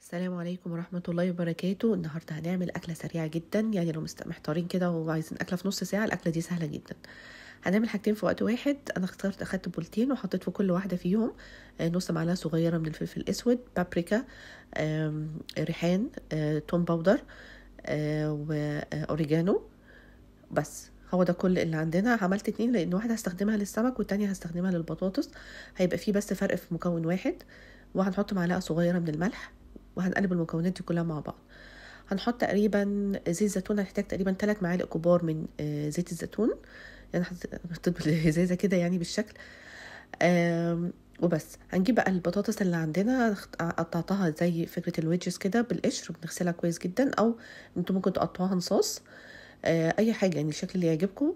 السلام عليكم ورحمة الله وبركاته. النهاردة هنعمل أكلة سريعة جدا، يعني لو محتارين كده وعايزين أكلة في نص ساعة، الأكلة دي سهلة جدا. هنعمل حاجتين في وقت واحد. أنا اخترت أخدت بولتين وحطيت في كل واحدة فيهم نص معلقة صغيرة من الفلفل الأسود، بابريكا، ريحان، توم powder، وأوريجانو. بس هو ده كل اللي عندنا. عملت 2 لأن واحدة هستخدمها للسمك والتانية هستخدمها للبطاطس، هيبقى فيه بس فرق في مكون واحد. وهنحط معلقة صغيرة من الملح وهنقلب المكونات دي كلها مع بعض. هنحط تقريبا زيت زيتون، هنحتاج تقريبا 3 معالق كبار من زيت الزيتون، يعني حطيت بالازازه كده يعني بالشكل. وبس. هنجيب بقى البطاطس اللي عندنا، قطعتها زي فكرة ال wedges كده بالقشر، بنغسلها كويس جدا، او انتوا ممكن تقطعوها نصاص، اي حاجة يعني الشكل اللي يعجبكم.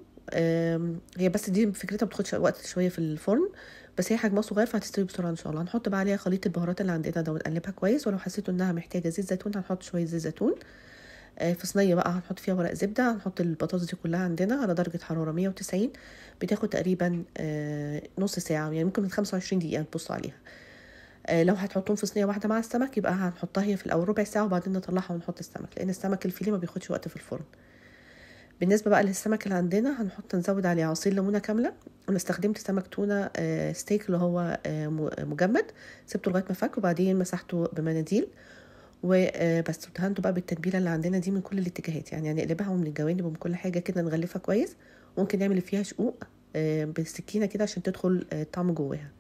هي بس دي فكرتها بتاخدش وقت شوية في الفرن، بس هي حجمها صغير فهتستوي بسرعة ان شاء الله. هنحط بقى عليها خليط البهارات اللي عندنا ده ونقلبها كويس، ولو حسيتوا انها محتاجه زيت زيتون هنحط شوية زيت زيتون. في صينية بقى هنحط فيها ورق زبدة، هنحط البطاطس دي كلها عندنا على درجه حرارة 190، بتاخد تقريبا نص ساعة، يعني ممكن من 25 دقيقة تبصوا عليها. لو هتحطوهم في صينية واحدة مع السمك يبقى هنحطها هي في الاول ربع ساعة وبعدين نطلعها ونحط السمك، لان السمك الفيليه ما بياخدش وقت في الفرن. بالنسبة بقى للسمك اللي عندنا هنحط نزود عليه عصير ليمونه كاملة. انا استخدمت سمك تونه ستيك اللي هو مجمد، سبته لغاية ما فك وبعدين مسحته بمناديل وبس. ودهنته بقى بالتتبيله اللي عندنا دي من كل الاتجاهات، يعني هنقلبها ومن الجوانب ومن كل حاجة كده، نغلفها كويس. ممكن نعمل فيها شقوق بالسكينة كده عشان تدخل الطعم جواها.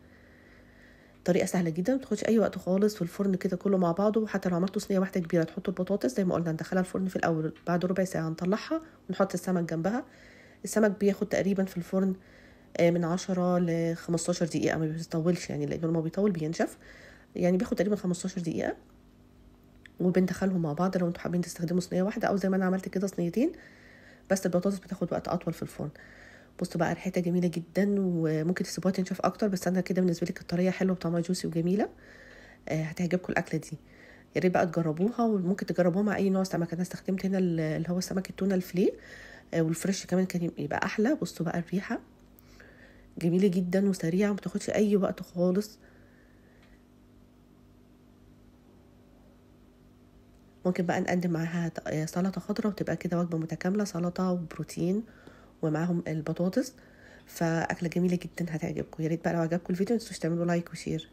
طريقه سهلة جدا، ما بتاخدش اي وقت خالص. في الفرن كده كله مع بعضه، وحتى لو عملتوا صينية واحدة كبيرة تحطوا البطاطس زي ما قلنا ندخلها الفرن في الاول، بعد ربع ساعة هنطلعها ونحط السمك جنبها. السمك بياخد تقريبا في الفرن من 10 ل 15 دقيقة، ما بيطولش يعني، لانه لما بيطول بينشف، يعني بياخد تقريبا 15 دقيقة. وبندخلهم مع بعض. لو انتوا حابين تستخدموا صينية واحدة او زي ما انا عملت كده صينيتين، بس البطاطس بتاخد وقت اطول في الفرن. بصوا بقى ريحتها جميلة جدا، وممكن تسيبوها تنشف اكتر، بس انا كده بالنسبة لي الطريقة حلوة بطعمها juicy وجميلة. هتعجبكم الاكلة دي، يا ريت بقى تجربوها. وممكن تجربوها مع اي نوع سمك. انا استخدمت هنا اللي هو سمك التونه الفيليه، وال fresh كمان كان يبقى احلى. بصوا بقى الريحة جميلة جدا وسريعة وما بتاخدش اي وقت خالص. ممكن بقى نقدم معاها سلطة خضراء وتبقى كده وجبة متكاملة، سلطة وبروتين ومعاهم البطاطس. فاكله جميلة جدا هتعجبكم. يا ريت بقى لو عجبكم الفيديو ما تنسوش تعملوا like و share.